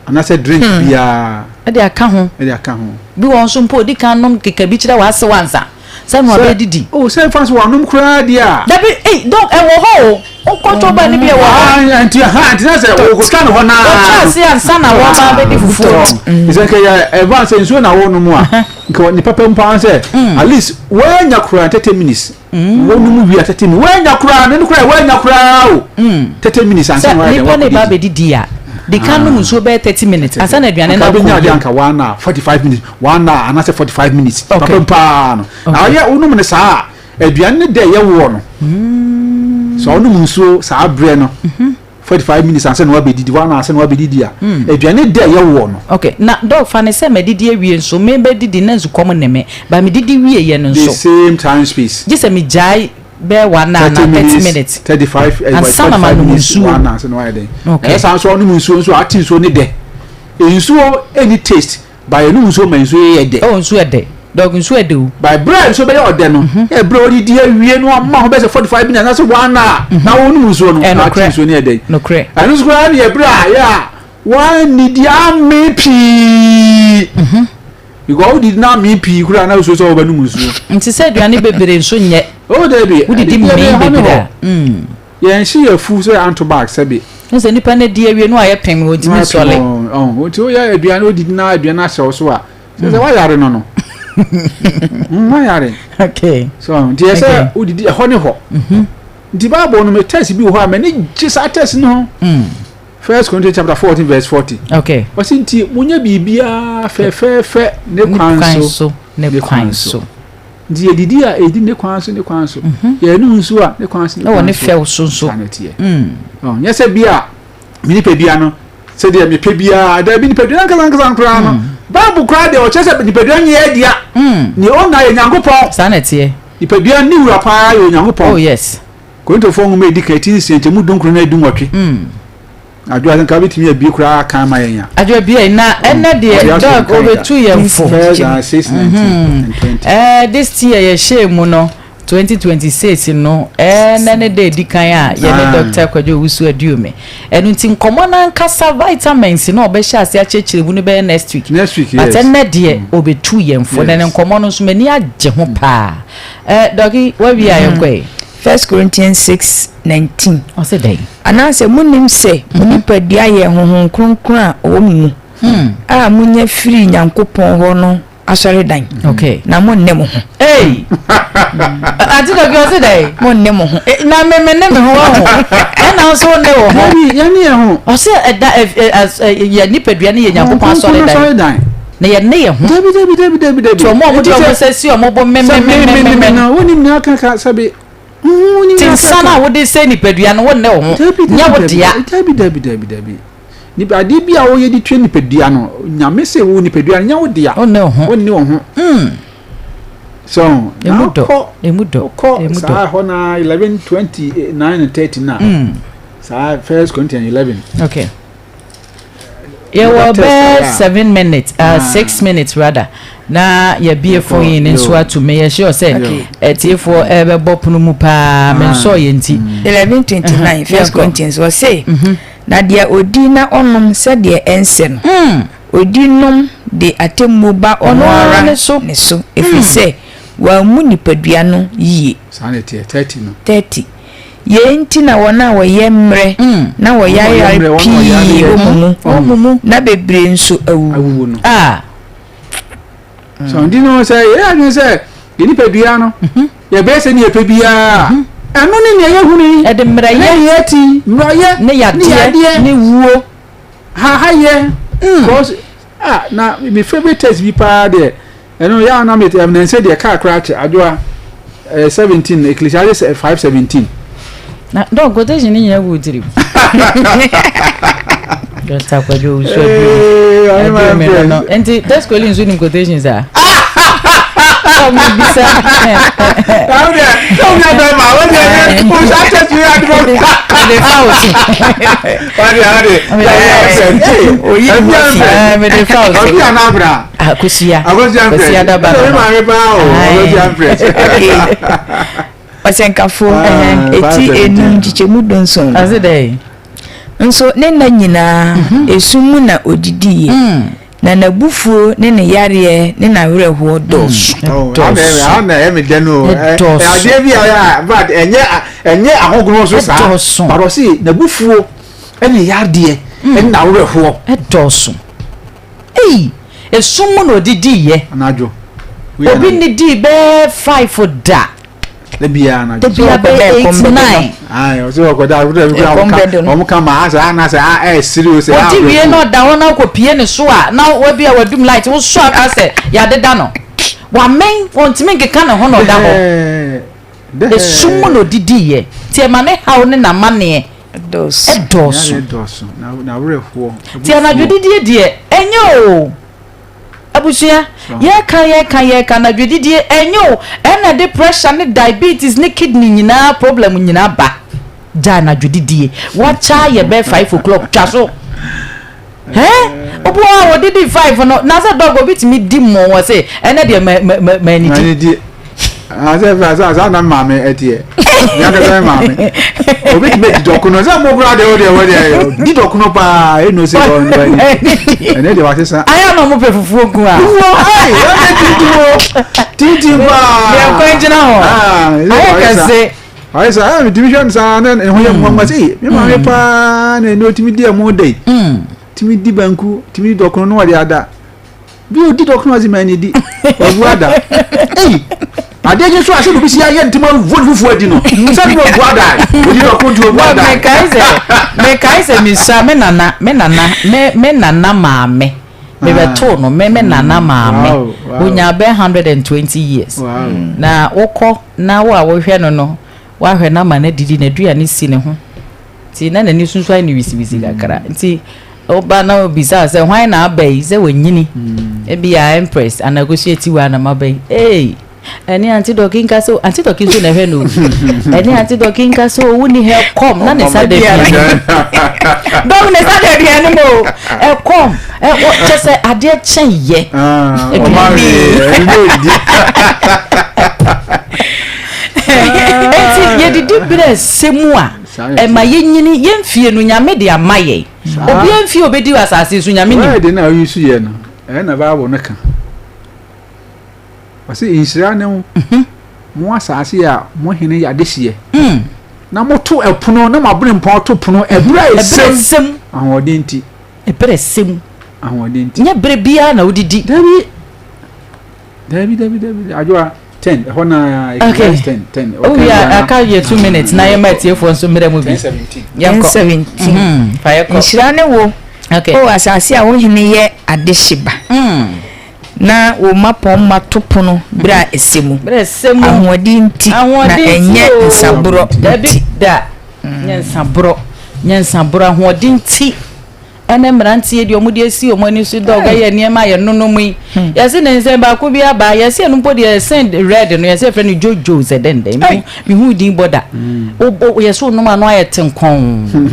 Speaker 1: anaasɛ drink biara.
Speaker 2: Ɛde aka ho.
Speaker 1: Ɛde aka ho.
Speaker 2: Bi wɔ hɔ nso mpo ɔdi kan nom keka bi kyerɛ w'ase wansa sɛ na wabɛdidi.
Speaker 1: Oh sɛ nfa so wanom koraa deɛ a.
Speaker 2: Dabi ei dɔn ɛwɔ hɔ o wokɔtɔ ba no bi ɛwɔ hɔ.
Speaker 1: Ah nti ha nti na sɛ wɔkɔtwa ne hɔ naa.
Speaker 2: Wɔtwa ase ansa na wɔba abɛdi fufuo no.
Speaker 1: Sɛ nka yɛ ɛva sɛ nsuo na wɔnom a nka ne papa mpo ara sɛ at least wɔanya koraa 30 minutes. Wɔnom wie a 30 minutes wɔanya koraa ne no koraa wɔanya koraa o 30 minutes ansa na wɔayɛ dɛ
Speaker 2: Sɛ nipa ne ba abɛdidi a di kan nom nsuo bɛyɛ 30 minutes ansa na aduane no akɔ.
Speaker 1: Nka bɛnya adeɛ anka one hour 45 minutes one hour anaasɛ 45 minutes papa mu paa no na ɔyɛ wonom no saa a aduane no dɛ yɛ woɔ no sɛ ɔnom nsuo saa berɛ no 45 minutes ansa na wabɛdidi one hour ansa na wabɛdidi a aduane dɛ yɛ woɔ no.
Speaker 2: Ok na dɔk fa no sɛ madidi awie nso mebɛdidi na nsukɔm nne me but medidi wieɛ no
Speaker 1: The
Speaker 2: nso
Speaker 1: same time space.
Speaker 2: gye sɛ megyae bɛyɛ one hour
Speaker 1: 30
Speaker 2: anaa 30
Speaker 1: minutes
Speaker 2: minutes
Speaker 1: 35 eh,
Speaker 2: ansa na
Speaker 1: 45
Speaker 2: manom
Speaker 1: minutes
Speaker 2: nsuo.
Speaker 1: one hour ansa na wayɛ dɛn.
Speaker 2: Ok.
Speaker 1: Ɛyɛ saa nso ɔnom nsuo nso a ate nsuo ne dɛ nsuo ɛni taste By yɛnom nsuo ma nsuo yɛ dɛ.
Speaker 2: Oh nsuo ɛdɛ. Dɔg nsuo ɛdɛ o.
Speaker 1: By berɛ a nsuo bɛyɛ ɔdɛ no, yɛ berɛ a ɔdidi awie no ama ho bɛyɛ sɛ 45 minutes anaasɛ one hour na wonom nsuo no, na ate nsuo no yɛ dɛ.
Speaker 2: Nokorɛ.
Speaker 1: Ɛno nso koraa ne yɛ berɛ a yɛ a woannidi amee pii. Because wodidi na amee pii koraa na wosuro sɛ wobɛnom nsuo.
Speaker 2: Nti sɛ aduane bebree nso nyɛ.
Speaker 1: Oh dabi.
Speaker 2: Wodidi mee bebree a.
Speaker 1: Yɛn hye yɛ fu sɛ anto bag sɛbe.
Speaker 2: Wohu sɛ nipa no adi awie no ayɛ pem ɔntumi nsɔle.
Speaker 1: Ɔho nti woyɛ aduane wodidi na aduane ahyɛ wo so a sɛ sɛ woayare no no woayare.
Speaker 2: Okay.
Speaker 1: So nti yɛ sɛ wodidi ɛhɔ ne hɔ. Nti Bible no me text bi wɔ hɔ a m'ani gye saa text no ho. First Corinthians chapter 14 verse 40.
Speaker 2: Okay.
Speaker 1: Ɔsi nti monyɛ biribiara fɛfɛɛfɛ ne kwan so
Speaker 2: ne kwan so.
Speaker 1: Nti yɛdidi a, yɛdi ne kwan so ne kwan so. Mhm. Yɛnom nsuo a, ne kwan so ne kwan so.
Speaker 2: Ɛwɔ ne fɛw so nso.
Speaker 1: Saa na ɛteɛ. Mm. Nyɛ sɛ bi a me nipadua no sɛdeɛ mepɛ biara daabi nipadua no ankasa ankasa koraa no. Mm. Bible koraa deɛ ɔkyerɛ sɛ nipadua nyɛ adea. Mm. Nea ɔnna yɛ Nyankopɔn.
Speaker 2: Saa na ɛteɛ.
Speaker 1: Nipadua ne wura paa yɛ Onyankopɔn.
Speaker 2: Oh yes.
Speaker 1: Korintofoɔ nwoma edi kan ti nsia nkyɛmu dunkron na dunwɔtwe. Mm. Adwoa sɛ nka wobɛtumi abie koraa aka ama yɛn
Speaker 2: a. Adwoa bie na ɛnɛ deɛ dɔg ɔbɛtu yɛn fo.
Speaker 1: First and 6, 19 and 20.
Speaker 2: Ɛɛ this year yɛhyɛɛ mu no 2026 no ɛnɛ ne da edi kan a yɛne Dr. Kwadwo Owusu Aduomi. Ɛno nti nkɔmmɔ no ankasa vitamins na ɔbɛhyɛ ase akyerɛkyerɛ mu no bɛyɛ next week.
Speaker 1: Next week yes.
Speaker 2: But ɛnɛ deɛ ɔbɛtu yɛn fo na ne nkɔmmɔ no nso m'ani agye ho paa. Ɛɛ dɔgi wawie a yɛnkɔ yi.
Speaker 3: First Corinthians 6, 19.
Speaker 2: Ɔse dɛn?
Speaker 3: Anaasɛ monnim sɛ mo nipadua yɛ Honhom Kronkron a ɔwɔ mo mu, a monya firii Nyankopɔn hɔ no asɔredan, na monne mo ho?
Speaker 2: Ei! Ante Dɔki ɔse dɛn?
Speaker 3: Monne mo ho.
Speaker 2: Eh, na me me ne me ho wɔ ho. Ɛna nso wonne wo ho.
Speaker 1: Dabi, yɛne yɛn ho.
Speaker 2: Ɔse ɛda yɛ nipadua no yɛ Nyankopɔn asɔredan. Na yɛne yɛn ho.
Speaker 1: Dabi, dabi, dabi, dabi, dabi.
Speaker 2: Nti ɔmo a ɔmo de ɔmo nsa si ɔmo bo me me me me me
Speaker 1: no, wonim nea ɔka ka sɛbe.
Speaker 2: Ti nsa no a wode sɛ nipadua no, wonne wo ho. Nyɛ wo dea.
Speaker 1: Dabi, dabi, dabi, dabi. Nipa adeɛ bi a woyɛ de tua nipadua no, Nyame se wo nipadua no nyɛ wo dea.
Speaker 2: Wonne wo ho.
Speaker 1: Wonne wo ho. So, na
Speaker 2: wokɔ, emu dɔ,
Speaker 1: wokɔ saa hɔ na 11, 29 and 30 na. Saa First Corinthians 11.
Speaker 2: Okay. Yɛwɔ bɛɛ seven minutes uh, six minutes rather na yɛbie phone yi ne nso ato me yɛ sure sɛ atiefoɔ ɛbɛbɔ pono mu paa me nsɔɔ yɛ nti.
Speaker 3: 11:29 First Corinthians ɔse na deɛ ɔdi na ɔnom sɛdeɛ ɛnsɛ no ɔdi nom de atemmuo ba ɔno ara ne so ɛfiri sɛ wammu nipadua no yie.
Speaker 1: Saa na ɛteɛ 30 no.
Speaker 3: 30. Yei nti na wɔn a wɔyɛ mmerɛ na wɔyareyare pii wɔ mo mu, na bebree nso awuwu.
Speaker 1: No. Ah. So nti no sɛ yɛyɛ adwene sɛ yɛ nipadua no mhm. yɛbɛyɛ sɛ ne yɛpɛ biara mhm. ɛno ne nea yɛhunu yi
Speaker 2: ɛde mmerɛyɛ
Speaker 1: ne yɛti mmerɛyɛ
Speaker 2: ne yadeɛ ne wuo
Speaker 1: hahayɛ mm. cause ah na me favorite test bi paa deɛ Ɛno yɛ a na me ɛm nansɛ deɛ kaa koraa kyɛ adwoa ɛɛ 17 Ecclesiastes 5:17.
Speaker 2: Na dɔn quotation ne nyina gu wo tirim. Dr. Kwadwo Owusu Aduomi. Aduomi no no. Nti Tescoli nso nim quotations a. Dɔg mi bisa.
Speaker 1: Awo deɛ sɛ wo nua bɛrima wo deɛ ne wo sa kyɛ tu adi bɔ.
Speaker 2: Mede fa wo so.
Speaker 1: Wade wade.
Speaker 3: Oyi
Speaker 1: mu
Speaker 3: fi.
Speaker 2: Mede fa wo so.
Speaker 1: Ɔbi anabra.
Speaker 2: Akosua.
Speaker 1: Akosua mprɛ.
Speaker 2: Akosua daba no.
Speaker 1: Ɛyɛ maame paa o. Akosua mprɛ.
Speaker 3: Ɔsɛnkafo eti enum nkyekyɛmu dunson.
Speaker 2: Ɔse dɛ.
Speaker 3: Nso ne nna nyinaa esum mu na odidiiɛ, na n'abufuo ne ne yareɛ ne n'awerɛhoɔ dɔɔso.
Speaker 1: Dɔɔso. Na ɛyɛ me dɛ no.
Speaker 2: Ɛdɔɔso.
Speaker 1: Adeɛ bi a yɛ but ɛnyɛ ɛnyɛ ahogono so saa.
Speaker 2: Ɛdɔɔso.
Speaker 1: But ɔse n'abufuo ɛne yadeɛ ɛne n'awerɛhoɔ.
Speaker 2: Ɛdɔɔso. Ei, esum mu na odidiiɛ.
Speaker 1: Anadwo.
Speaker 2: Obi nnidii bɛyɛ 5 da.
Speaker 1: Da biara anadwo.
Speaker 2: Da biara bɛyɛ 8, 9.
Speaker 1: Ayi, ɔsɛ ɔkɔda akoto ɛbi kura ɔmo ka ɔmo ka ma asɛ anasɛ a ɛsiri o sɛ.
Speaker 2: Odi wie na ɔda hɔ na ɔkɔ pie ne so a na wabi a wadum light wosɔ aka sɛ yadeda no. Wamɛn wɔntumi nkeka ne ho na ɔda hɔ. Esum mu na odidiiɛ nti ɛma ne haw ne n'amaneɛ ɛdɔɔso. Nti anadwo didie deɛ ɛnyɛ o. Abusua, yɛka yɛka yɛka anadwo didie ɛnyɛ o. Ɛna ɛde pressure ne diabetes ne kidney nyinaa problem nyinaa ba. Gya anadwo didie. Wakyɛ ayɛ bɛyɛ 5 o'clock twa so. Hɛn obi wɔ hɔ a wɔdidi 5 no na sɛ dɔg obi tumi di mmɔ wɔ se ɛnɛ deɛ ma ma ma manidi.
Speaker 1: Asɛ fɛ asɛ asɛ anam maame ɛteɛ. Nyakasa maame. Obi tumi di dɔkono sɛ mo kura deɛ o deɛ o deɛ di dɔkono paa enu se ɔno ɛni. Ɛnɛ deɛ wasesa.
Speaker 2: Ayɛ na ɔmo pɛ fufuo nko a.
Speaker 1: Fufuo ayi ɛnɛ tintin o tintin paa.
Speaker 2: Deɛ nkwan gyina hɔ. Ayɛ kɛse.
Speaker 1: Ayɛ sɛ ayɛ mi tumi hwɛ no saa na ne ho yɛ nwanwa sɛ mi maame paa na ɛni otumi di ɛmo dɛ. Tumi di banku tumi di dɔkono na ɔde ada. Bi odi dɔkono ɔdze ma ni di ɔbu ada. Ei adeɛ gye so a sɛ obi si ayɛ ntoma vuo ne fufuo adi no sɛ ne ɔbu ada odi dɔkono nti ɔbu ada.
Speaker 2: Mekae sɛ mekae sɛ mesua me nana me nana me me nana maame mebɛtoo no me me nana maame onya bɛyɛ 120 years na wokɔ na wo a wohwɛ no no woahwɛ no ama no adidi n'aduane si ne ho nti na n'ani sunsun ayɛ no wisiwisi kakra nti woba na obisa sɛ hwan na aba yi sɛ wanyini ebi a Empress anagosu etiwa na maba yi ee ɛne Auntie Dɔki nka sɛ Auntie Dɔki nso na ɛhwɛ no ɛne Auntie Dɔki nka sɛ owu ni hɛ kɔm na ne nsa da aduane dɔm ne nsa da aduane mu o ɛkɔm ɛwɔ kyɛ sɛ adeɛ kyɛn yɛ
Speaker 1: aduane
Speaker 2: eti yɛdidi berɛ sɛ mu a ɛma yɛnyini yɛmfie no Nyame de ama yɛn obiara mfie obɛdi wɔ asase so Nyame nim.
Speaker 1: Wɔyɛ de na oyi so yɛ no ɛyɛ na Bible no ka ɔsɛ nhyira ne ho mo asase a mo hene yɛ adehyeɛ na moto ɛpono na mo abere mpɔn to pono ɛberɛ a ɛsɛm ahoɔden nti.
Speaker 2: Ɛberɛ sɛm
Speaker 1: ahoɔden nti.
Speaker 2: Nyɛ berɛ biara na wodidi.
Speaker 1: Dabi dabi dabi dabi adwoa 10 ɛhɔ na.
Speaker 2: Okay.
Speaker 1: 10 10.
Speaker 2: Oh yeah, aka yɛ 2 minutes na yɛ ma atiefoɔ nso mmerɛ mu bi.
Speaker 3: 10 17.
Speaker 2: Fa yɛ kɔ.
Speaker 3: Nhyira ne wo.
Speaker 2: Okay.
Speaker 3: O asase a wo hene yɛ adehye ba. Na wo mmapɔmma to pono berɛ a ɛsɛ mu.
Speaker 2: Berɛ ɛsɛ mu.
Speaker 3: Ahoɔden nti na ɛnyɛ nsaborɔ
Speaker 2: nti. Da. Nyɛ nsaborɔ. Nyɛ nsaborɔ ahoɔden nti. Ɛne mmeranteɛ deɛ ɔmo de asi ɔmo ani so dɛ ɔbɛyɛ nneɛma a yɛnonom yi. Yɛsi ne nsɛn baako bi aba yɛsi ɛno mpo deɛ ɛsɛn red no yɛsi ɛfrɛ no jojo sɛ dɛndɛn mihu din bɔ da. Yɛsi onom ano ayɛ tenkɔn.
Speaker 3: Ɔmo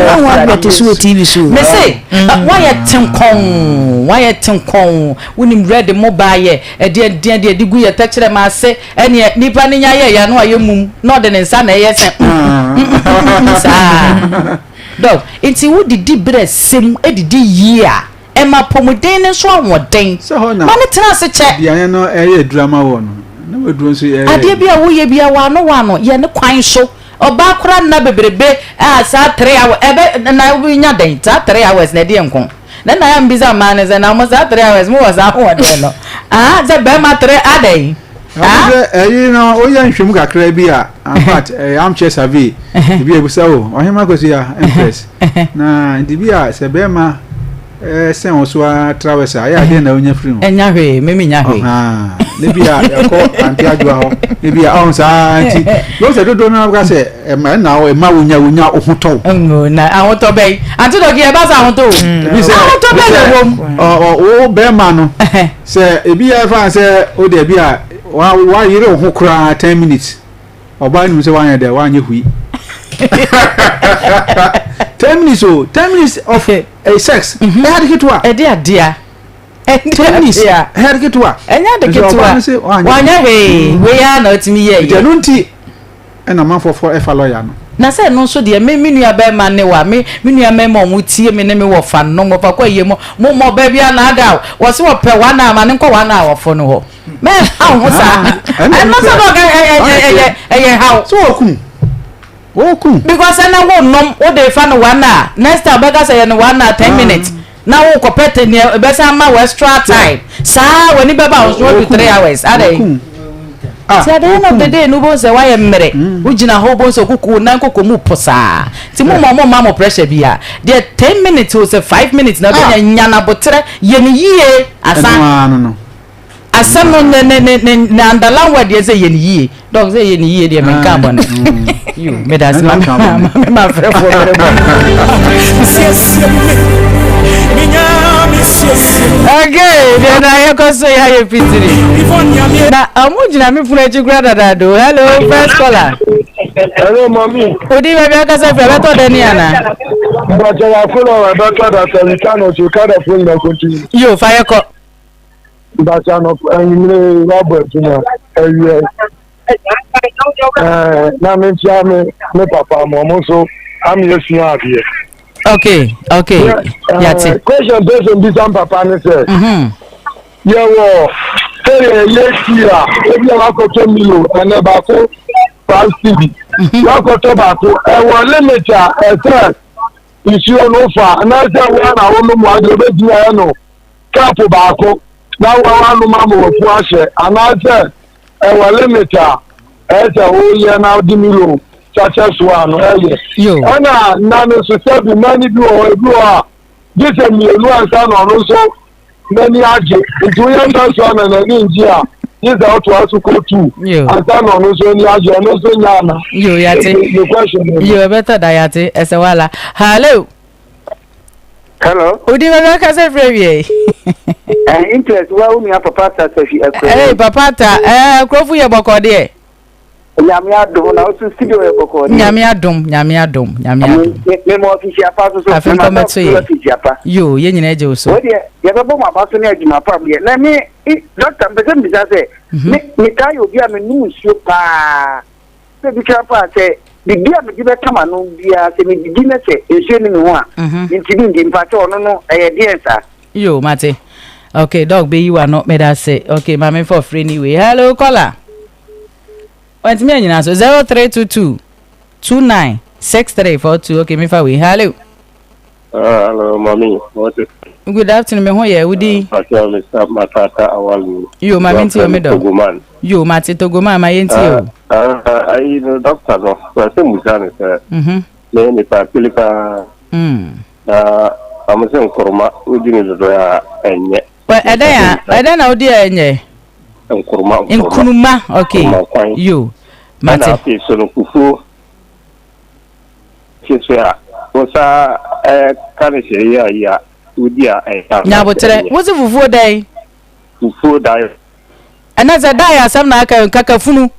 Speaker 3: yɛ ho advert so wɔ TV so.
Speaker 2: Mese wayɛ tenkɔn wayɛ tenkɔn wonim red mo baayɛ ɛdeɛ deɛ deɛ de gu yɛ tɛkyerɛ ma ase ɛneɛ nipa ne nya yɛ ya no ayɛ mum na ɔde ne nsa na ɛyɛ sɛ saa dɔk nti wodidi berɛ sɛm edidi yie a ɛma pɔmuden ne nso ahoɔden ma ne tena ase kyɛ.
Speaker 1: Aduane no ɛyɛ aduru ama wɔ no na waduro nso ɛyɛ.
Speaker 2: Adeɛ bi a woyɛ bi a wano wano yɛ ne kwan so ɔbaa kora nna bebrebe a saa 3 hours ɛbɛ na wonya dɛn saa 3 hours na ɛdeɛ nko na na yɛ mbisa mmaa ne sɛ na mo saa 3 hours mo wɔ saa ahoɔden no ah sɛ bɛrima three adɛn.
Speaker 1: Sɛ ɛyi no woyɛ nhwɛmu kakra bi a in fact armchair survey ebi ebusa o ɔhema kɔsi ya Empress na nti bi a sɛ bɛrima sɛn wɔ so a travels a ɛyɛ adeɛ na wonya firi ho.
Speaker 2: Ɛnya hwee mímí nya hwee.
Speaker 1: Ne bi a yɛkɔ ante adwoa hɔ ne bi a ɔho saa nti lɔn sɛ dodoɔ no ara sɛ ɛma ɛna ɛma wonya wonya ohotɔ.
Speaker 2: Na ahotɔ bɛyi ante dɔki ɛba sɛ ahotɔ o.
Speaker 1: Ebi sɛ
Speaker 2: ahotɔ bɛyi na ɛwɔ mu.
Speaker 1: Ɔ ɔ wo bɛrima no sɛ ebi yɛ fa sɛ o de ebi a wa wa yere wo ho koraa 10 minutes, ɔbaa nim sɛ wanyɛ dɛ wanyɛ hui 10 minutes o, 10 minutes of sex ɛyɛ ade ketewa.
Speaker 2: Ɛde adea.
Speaker 1: 10 minutes ɛyɛ ade ketewa.
Speaker 2: Ɛnyɛ ade ketewa, wanyɛ hwee, wei ara na ɔtumi yɛ yɛ.
Speaker 1: Ɛno nti ɛna amanfoɔ ɛfa lɔya no.
Speaker 2: Na sɛ ɛno nso deɛ, me nua bɛrima ne wa me nua mmarima a wɔn tie me ne me wɔ fa no wɔfa kɔ ayie mu mo mɔ ɔbaa bi ana ada o, wɔsi wɔpɛ one hour ma ne nkɔ one hour fo no hɔ mɛ ha ho saa. Ɛno sɛ dɔk ɛyɛ haw.
Speaker 1: So wɔkum wɔkum.
Speaker 2: Because ɛna wo nom wo de fa no one hour, next time bɛka sɛ yɛ no 1 hour 10 minutes na wo kɔpɛ te nea ɛbɛsa ama wɔ extra time saa w'ani bɛba wo so wadu 3 hours adɛ. Ti at the end of the day no, wobɛhu sɛ woayɛ mmerɛ, wogyina hɔ, wobɛhu sɛ koko nan koko mu po saa. Nti mo ma ɔmo ma mo pressure bi a deɛ 10 minutes o, sɛ 5 minutes na wobɛnya nya nabotrɛ yɛ ne yie asa.
Speaker 1: Ɛno ara no.
Speaker 2: Asɛm no ne underline word deɛ sɛ yɛ ne yie. Dɔk sɛ yɛ ne yie deɛ, menka bɔne yo, meda ase ma me ma frɛfoɔ mmerɛ bɔ. Okay, deɛ na yɛkɔ so yɛ ayɛ pitiri na ɔmo gyina me pono akyi kora dadaado. Hello, first caller.
Speaker 5: Hello, mommy.
Speaker 2: Odi baabi akasa firi abɛtɔ dɛ ne ana?
Speaker 5: Bàtà wà fún ọ, ẹ̀bẹ̀tọ̀ dàtà rìkánù tó kádà fún ìgbà kọ́ntínú.
Speaker 2: Yo, fa yɛ kɔ.
Speaker 5: Bàtà nọ ẹ̀yìnmílẹ̀ wà bọ̀ ẹ̀dùnmá ẹ̀wìẹ̀. Ẹ̀ẹ́ na mi nkyia mi papa ma ɔmo nso ami esua adeɛ.
Speaker 2: Okay, yate.
Speaker 5: Question person bisa papa ne sɛ, yɛwɔ sɛdeɛ ɛyɛ tii a ebi a wakɔtɔ Milo ɛnɛ baako 5 cedi, wakɔtɔ baako, ɛwɔ limit a ɛsɛ nsuo no fa, anaasɛ wɔn na wɔnom ade obetumi ayɛ no cup baako na wɔn anom ama wɔfu ahyɛ, anaasɛ ɛwɔ limit a ɛsɛ wɔyɛ na ɔde Milo kyakyɛ so a no ɛyɛ? Ɛna nna no nso, sɛbi, mmaa no bi wɔ hɔ, ebi wɔ hɔ a gye sɛ mmienu ansa na ɔno nso n'ani agye, nti woyɛ nsa so a na n'ani ngye a, gye sɛ ɔtoa so kɔ tu ansa na ɔno nso ani agye, ɔno nso nya ana?
Speaker 2: Yo, yate.
Speaker 5: The question is.
Speaker 2: Yo, ɛbɛtɔ da, yate. Ɛsɛ wala. Hello.
Speaker 6: Hello.
Speaker 2: Odi baabi akasa firi awie.
Speaker 6: Interest wa wo nua Papa Ta Safi Akura.
Speaker 2: Hey, Papa Ta, kurofo yɛ bɔkɔ deɛ.
Speaker 6: Nyame adom, na woso studio yɛ bɔkɔ deɛ.
Speaker 2: Nyame adom, Nyame adom, Nyame adom.
Speaker 6: Me ma ɔfisi apa so so.
Speaker 2: Afe nkɔmɛto yɛ. Yo, yɛn nyinaa gye wo so.
Speaker 6: Wo deɛ yɛbɛbɔ mo aba so ne adwuma pam deɛ. Na me doctor mpɛ sɛ mbisa sɛ me metaa yɛ obi a menom nsuo paa. Sɛ bi kra paa sɛ biribi a mede bɛka m'ano biara, sɛ medidi na sɛ nsuo ni me ho a, mentumi ndi. Mpakyɛ, ɔno no ɛyɛ deɛn saa?
Speaker 2: Yo, mate. Okay, dog bɛyi wa no, meda ase. Okay, maame mfa ɔfrɛ ni wei. Hello, caller. Wantumi anyina so. 0322 29 6342. Okay, mefa wei. Hello.
Speaker 7: Hello, mommy. What is
Speaker 2: Good afternoon, me ho yɛ wodi.
Speaker 7: Pacho, Mr. Matata Awalu.
Speaker 2: Yo, maame nti o me dɔ.
Speaker 7: Togoman.
Speaker 2: Yo, mate, Togoman ma yɛnti o.
Speaker 7: Ayi no, doctor no, sɛ musa ne sɛ, me nipa pili paa. Na ɔmo sɛ nkoroma wodi ne dodo a ɛnyɛ.
Speaker 2: Ɛdɛn a ɛdɛn na wodi a ɛnyɛ?
Speaker 7: Nkoroma.
Speaker 2: Nkuruma, okay.
Speaker 7: Nkuruma kwan.
Speaker 2: Yo, mate.
Speaker 7: Ɛna afei so no, fufuo kye a wosa ɛka ne hyɛ yi a yi a wodi a ɛyɛ.
Speaker 2: Nyabotrɛ, wosi fufuo dɛn?
Speaker 7: Fufuo dan.
Speaker 2: Ɛnɛ sɛ dan asɛm na aka kakafunu.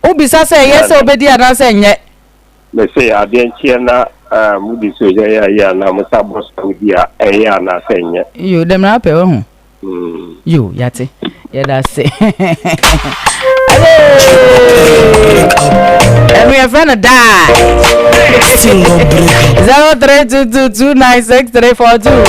Speaker 2: Wobisa sɛ ɛyɛ sɛ wobɛdi anaasɛ nyɛ?
Speaker 7: Mese adeɛ nkyeɛ na mudi so yɛ yɛ yɛ anaa mosa bɔ so wodi a, ɛyɛ anaasɛ nyɛ?
Speaker 2: Yo, dɛm na apɛ wahu. Yo, yate, yɛda ase. Ɛno yɛfrɛ no daa. 0322296342.